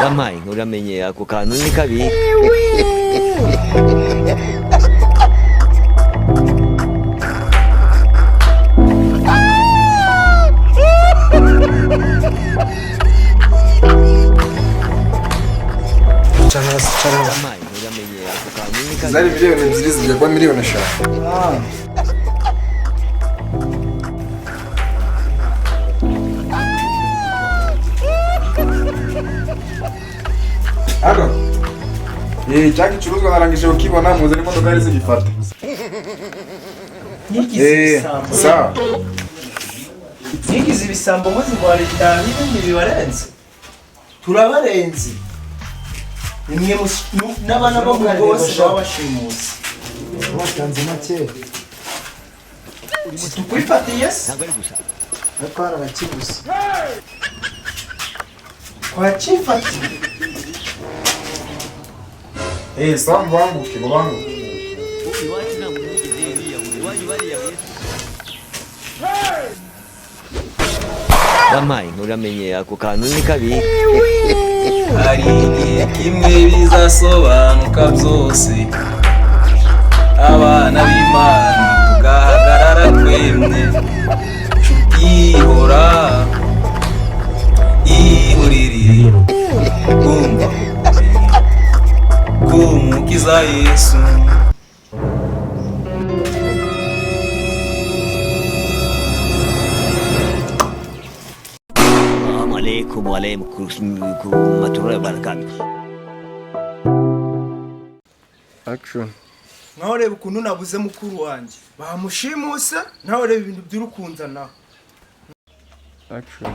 Yampaye, uramenye ako kantu ni kabi. Cara hasi, cara hasi. Yampaye, uramenye ako kantu ni kabi. Zari 2 miliyoni zijya kuba 5 miliyoni. Hano cya gicuruzwa narangije kukibona, muzane imodoka yari zigifata. Ntigize ibisambo. Sawa. Ntigize ibisambo muzi ngo leta n'ibindi bibarenze. Turabarenze. Nimwe n'abana bo mu bose baba bashimuse. Batanze make. Tukwifatiye se? Ntabwo ari gusa. Ariko harakiguze. Twakifatiye. Sawa, mubanguke mubanguke. Iwacu nta muntu wigeze yiyahura, iwanyu bariyahuye. Yampaye, uramenye ako kantu ni kabi. Hari igihe kimwe bizasobanuka byose, abana b'Imana tugahagarara twemye. Nshuti, ihora ihurire, kumva kumukiza Yesu. Assalamu alaikum wa rahmatullahi wa barakatuh. Action. Nawe reba ukuntu nabuze mukuru wanjye bamushimuse, nawe reba ibintu by'urukunzanaho. Action.